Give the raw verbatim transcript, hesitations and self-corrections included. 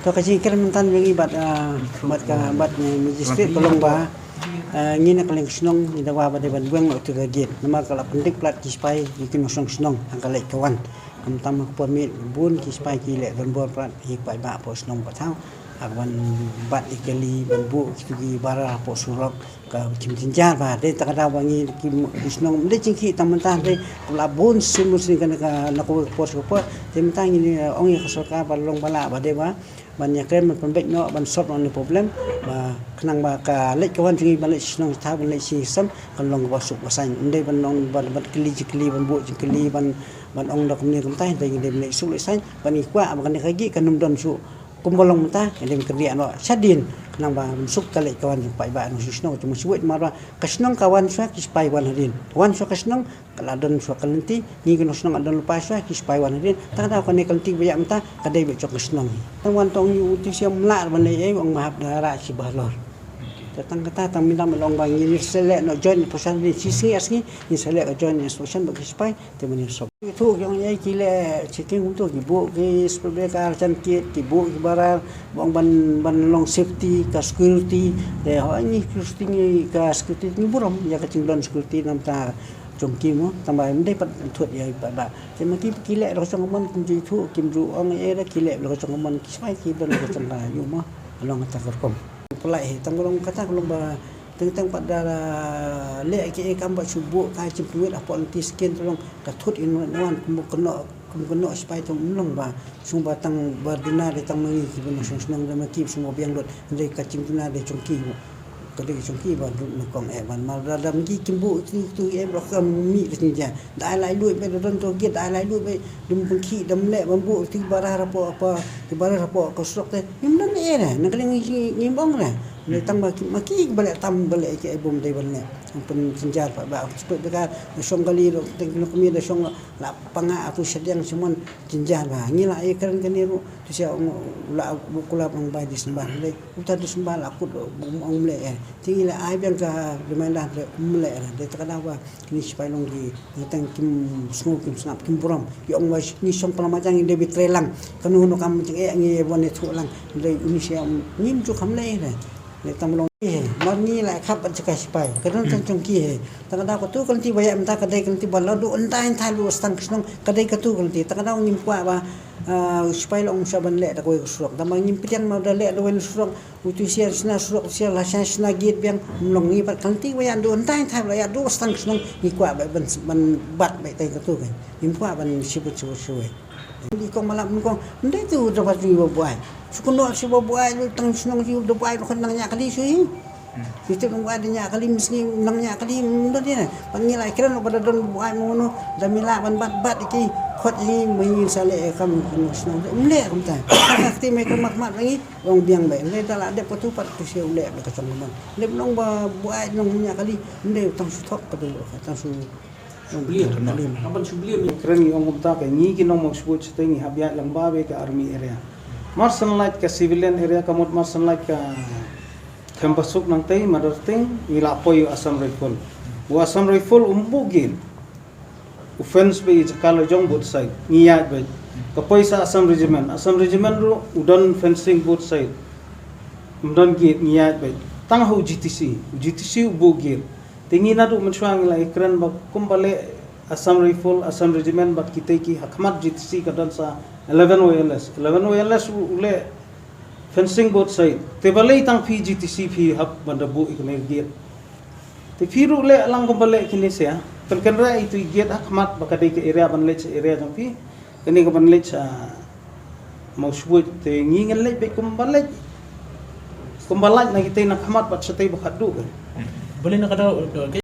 To ka jingkren mynta jong ngi bad, ah, bad ka, bad, eh, magistrate ka long ba, ah, ngi na ka liang ka shnong ngi dawa ba dei ban weng noh ïa ka gate. Namar ka la pyndik palat ki sipai ïa ki nongshong shnong ha ka leit ka wan. Khamtam ha ka por miet bun ki sipai ki leh donbor palat ïa ki paidbah hapoh shnong paidbah thaw. Ha ka ban bat ïa ki kali ban buh kito ki barar hapoh surok. Ka jingpynjynjar ba dei ta ka daw ba ngi ki, ki shnong ym dei jingkhih tang mynta, dei la bun sien bun sien kane ka, na kawei ka por sha ka por. Te mynta ngi, eh, ong ïa ka sorkar ba long ba lah ba dei ba ban ïakren ban pynbeit noh ban solve noh ïa ka problem ba khnang ba ka leit ka wan jong ngi ban leit sha shnong sha thaw ban leit sha ïing sha sem kan long kaba suk ba saiñ. Ym dei ban long ban, ban kylli jingkylli ban buh jingkylli ban, ban ong da kumne kumtai, hynrei ngi dei ban leit suk leit saiñ ban ngi kwah ba kane ka gate kan ym don shuh. Kumba long mynta, ngi dei ban kynriah noh shadien khnang ba ban suk ka leit ka wan jong paidbah nongshong shnong. Te mynta shu wait namar ba ka shnong ka wan shuwa ki sipai wan hadien. Wan shuwa ka shnong ka la don shuwa ka lynti, ngi ki nongshnong la don lypa shuwa ki sipai wan hadien. Tang da kane ka lynti ba ïa mynta ka dei beit jong ka shnong. Tang wan tang ïa u T C ym lah ban leh ei, ong ba hap da rah shi ba halor. Te tang kata tang mynta ma long ba ngi sa leh noh joint inspection hadien shi sngi ar sngi, ngi sa leh ka joint inspection bad ki sipai. Te mynta sop. Ki tu ki ong ïa ki leh checking kumtu ki buh ki speed breaker jan kit ki buh ki barar ba ong ban, ban long safety ka security. Te hooid ngi security ngi ka security ngi burom ïa ka jingdon security namar ta jong ki mo tang ba ym dei pat thut ïa pat ba. Te ma ki ki leh da ka jong ka mon kim ju tu kim ju ong ïa da ki leh da ka jong ka mon ki sipai ki don da ka jong ka ïu mo. Long ta ka rukom. Pynlait hi tang ba long kata ka long ba Teng teng pat da leh ki ei kam ba shu buh ka jingpynwit hapoh lynti skin tang long ka thut in wan kum kynnoh kum kynnoh sipai tang long ba shu ba tang ba duna de tang ngi ki ban shu shnong da ma ki shu ba biang lut de ka jingduna de jong ki ka de jong ki ba dut na kong eh ban mal da da ma ki kim buh tu tu eh ba ka mi de jingja da ai lai lut be da don to git da ai lai lut be dum pynkhih dam leh ban buh tu ba ra hapoh apa ki ba ra hapoh ka surok te nim dan eh na ka ding ngi ngi bong na Ni tang ba ki ma ki ba leh tam ba leh ki ai bum dei ba leh. Pun sinjar pa ba spet da ka shong kali ro teng kino kami da shong la panga aku sediang semon sinjar ba. Ngi la ai keren kani ro tu sia ong la bu kulap ong bai Disember dei. Uta Disember la kut ong mleh eh. Ti ngi la ai biang ka reminder dei mleh dei ta ka da ba. Kini sipai long ki ngi tang kim sngew kim sngap kim burom ki ong wai ngi shong pala majang ngi dei bi trei lang kanu no kam jing eh ngi wan ne thu lang dei uni sia ngim chu kham lei re ne tam long eh mar ngi la khap ban jaka sipai ka don tang jong ki he tang da ko tu kan ti ba ya mta ka dei kan ti ba la du ndai thai lu stang shnong ka dei ka tu kan ti tang da ngim kwa ba sipai long sa ban le da ko surok da ma ngim pitiang ma da le da wen surok Utu sia sna surok sia la sia sna git biang mlong ngi pat kan ti wa ya do ntai thai la ya do stang snong ngi kwa ba ban ban bat ba tai ka tu kan ngi kwa ban sibut sibut sibut di kong malap kong ndai tu da bat ngi ba buai su ko no si ba buai lu tang snong ji da buai ko nang nya kali su hi itu nang buai da nya kali mis ngi nang nya kali ndo di na ban ngi la kren ba da don buai mo no da mi la ban bat bat ki khot ngi mo ngi sa le kam snong mle kam ta ti me kam mat mat ngi Long biang bai le da la dep ko tu pat tu sia u leh ka chong man. Lep nong ba buai nong nya kali nde tang su thok ka tu tang su. Bliam. Aban su bliam. Kren ngi ong kumta ka ngi ki nong mong sbu chete ngi hab ya lang ba be ka army area. Mar sunlight ka civilian area ka mot mar sunlight ka themba suk nang tei madar ting ngi la poi u Assam Rifle. U Assam Rifle um bu gin. U fence beit jaka la jong both side ngi ïaid beit. Ka poi sa Assam Regiment, Assam Regiment ruh u don fencing both side. Um don gate ngi ïaid beit. Tang ha u G T C, u G T C u buh gate. Te ngi naduh mynshuwa ngi la ïakren ba kumba leh Assam Rifle, Assam Regiment bad kitei ki ha khmat G T C ka don sa eleven wireless. Eleven wireless u leh fencing both side. Te balei tang phi G T C phi hap ban da buh ïa kane ka gate. Te phi ruh leh lang kumba leh kine sia. Pynken ra itu i gate ha khmat ba ka dei ka area ban leit sa area jong phi. Kane ka ban leit sa Mawsbuit te ngi ngan leit beit kumba leit. Kumba leit na kitei na khmat bad sa tei ba khat duh. Balei na ka dau